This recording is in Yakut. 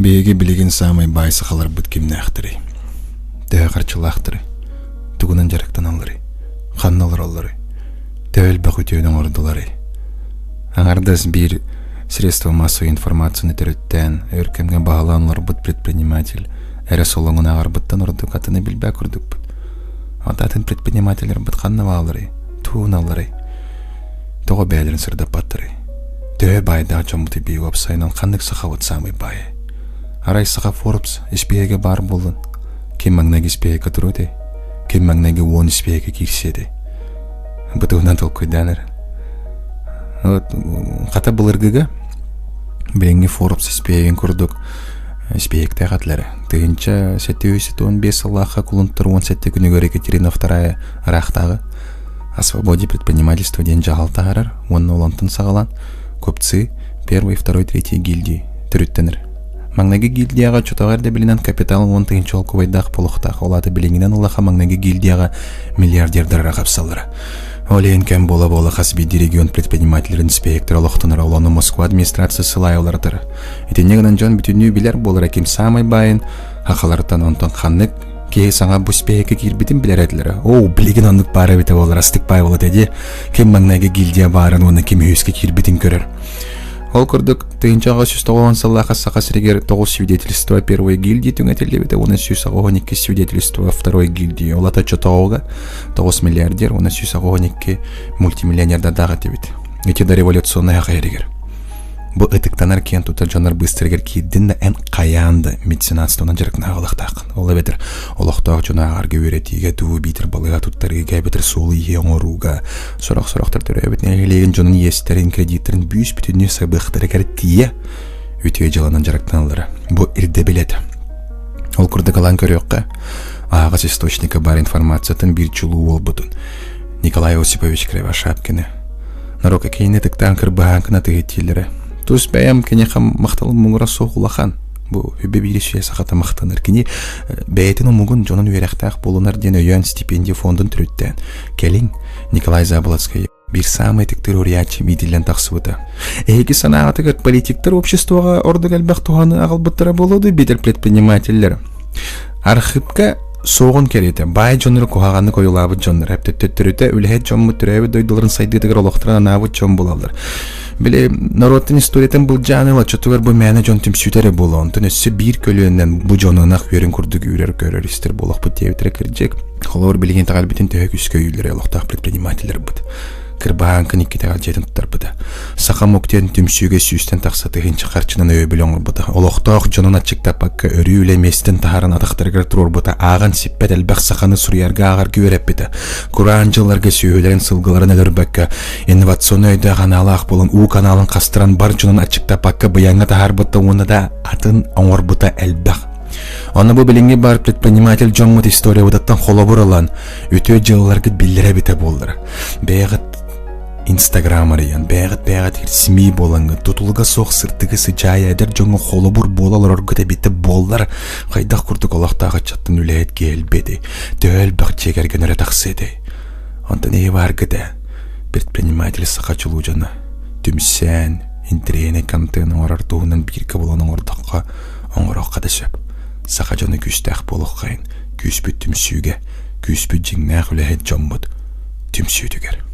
Биһиги билигин саамай баай сахаларбыт кимнээхтэрий? Төһө харчылаахтарый? Тугунан дьарыктаналларый? Ханна олороллоруй? Төһө элбэх үтүөнү оҥордуларый? Аҥардас биир средство массовой информацияны төрүттээн, өр кэмҥэ баһылаан олорбут предприниматель эрэ солоҥун ааҕарбыттан ордук атыны билбэт курдукпут. Атын предпринимателлэрбит ханна баалларый? Тугуналларый? Тоҕо бэйэлэрин сырдаппаттарый? Төһө баайдаах дьоммут эбии уопсайынан ханнык сахабыт саамай баайай? Арай саха Forbes испииһэгэ баар буоллун? Ким маҥнайгы испииһэккэ туруо этэй? Ким маҥнайгы 10 испииһэккэ киирсиэ этэй? Бу туһунан толкуйдаан эрэ. Вот хата былыргыга билиҥҥи Forbes испииһэгин курдук испииһэктээх этилэрэ. 1775 сыллаахха кулун 17 күнүгэр Екатерина II ыраахтааҕы О свободе предпринимательства диэн дьаһал таһаарар уонна ол онтон саҕалаан купцы первой, второй, третьей гильдии төрүттэнэр. Маҥнайгы гильдияҕа чотоҕо эрдэбилинэн капитал 10 тыһыынча солкуобайдаах болохтаах, ол аата билиҥҥинэн улахан маҥнайгы гильдияҕа миллиардердар хапсаллара. Ол иһин кэм буола-буола хас биирдии регион предпринимателлэрин инспектора олохтонор, ол ону Москва администрация сылайа уларытара. Итиннэ гынан дьон бүтүннүү билэр буолара ким саамай баайын, хахалартан онтон ханнык киһи саҥа бу испиэһэккэ киирбитин билэр этилэрэ. Оо, билигин оннук баар эбитэ буоллар, астык баай буолуо этэ дии. Ким маҥнайгы гильдия баарын уонна ким үһүскэ киирбитин көрөр. Ол курдук, 1990 сыллаахха Саха сиригэр 9 свидетельство первой гильдии түҥэтиллибитэ уонна 182 свидетельство второй гильдии. Ол ата чотоҕуга 9 миллиардер уонна 182 мультимиллионердардаах этибит. Ити да революционнай аҕа эригэр. Бу ытыктанар киэн тутар дьоннор быыстарыгар киирдин да эн хайаан да медицинатствонан дьарыктанаҕалахтааххын. Ол эбэтэр олохтоох дьону ааҕарга үөрэтиигэ дуу, биитэр балыыһа туттарыыга эбэтэр суол-ииһи оҥорууга сорох-сорохтор төрөөбүт нэһилиэгин дьонун иэстэрин, кредиттэрин бүүс-бүтүннүү сабыахтарыгар тиийэ үтүө дьыаланан дьарыктаналлара. Бу ирдэбил этэ. Ол курдук ылан көрүөххэ, аһаҕас источника баар информациятын биир чулуу уолбутун Николай Осипович Кривошапкины Норуокка кинини ытыктаан кырбаһаан гына тыһыттииллэрэ. Тус бэйэм киниэхэ махталым муҥура суох улахан. Бу үбэ биир сүйэ сахата махтанар. Кини бэйэтин омугун дьонун үөрэхтээх буолунар диэн өйөөн стипендия фондун төрүттээн кэлин Николай Заболоцкай биир саамай ытыктыыр уруйааччы иитиллэн тахсыбыта. Эһиги санааҕытыгар политиктар обществоҕа ордук элбэх туһаны аҕалбыттара буолуо дуу биитэр предпринимателлэр? Архыыпка суоҕун кэриэтэ баай дьоннору куһаҕаннык ойуулаабыт дьоннор эптөттөрүтэ үлэһит дьоммут төрөөбүт дойдуларын сайдыытыгар олохторун анаабыт дьон буолаллар. Били норуоттун историятын былдьаан ыл оччотугар бу мээнэ дьон түмсүүтэ эрэ буолуо. Онтон өссө биир көлүөннэн бу дьону ынах үөрүн курдук үүрэр көрөр истэр буолуохпут диэбитэрэ кырдьык. Холобур билигин итэҕэлбитин төһө күүскэ өйүүллэрэ олохтоох предпринимателлэрбит. Кырбаһааҥкын иккитэҕэ дьиэтин туттарбыта. Саха омук диэн түмсүүгэ сүүстэн тахса тыһыынча харчынан өйөбүл оҥорбута. Олохтоох дьонун аччыктаппакка өрүү үлэ миэстэтин таһааран атахтарыгар туруорбута. Ааҕан сиппэт элбэх саханы суруйарга ааҕарга үөрэппитэ. Кураан дьылларга сүөһүлэрин сылгыларын өлөрбөккө, инновационнай өйдөөх анаалаах буолан уу каналын хастаран бар дьонун аччыктаппакка быйаҥҥа таһаарбыта уонна да атын оҥорбута элбэх. Онно бу билиҥҥи бар предприниматель дьоммут историябытыттан холобур ылан, үтүө дьыалаларгыт биллэрэ эбитэ буоллар. Бэйэҕит Инстаграм арыйан, бэйэҕит бэйэҕитигэр СМИ буолаҥҥыт, тутулуга суох сырдыгы сыдьаайа эдэр дьоҥҥо холобур буола олороргут эбитэ буоллар, хайдах курдук олохтоох ыччаттан үлэһит киһи элбиэ төһө элбэх дьиэ кэргэн өрө тахсыа этэй? Онтон эһи бааргыт ээ, предприниматель саха чулуу дьоно, түмсэн, интэриэһинэй контент оҥорор туһунан бииргэ булан оҥордоххо, оҥоруохха да сөп. Саха дьоно күүстээх буолуоххайын, күүспүт түмсүүгэ, күүспүт дьиҥнээх үлэһит дьоммут түмсүүтүгэр.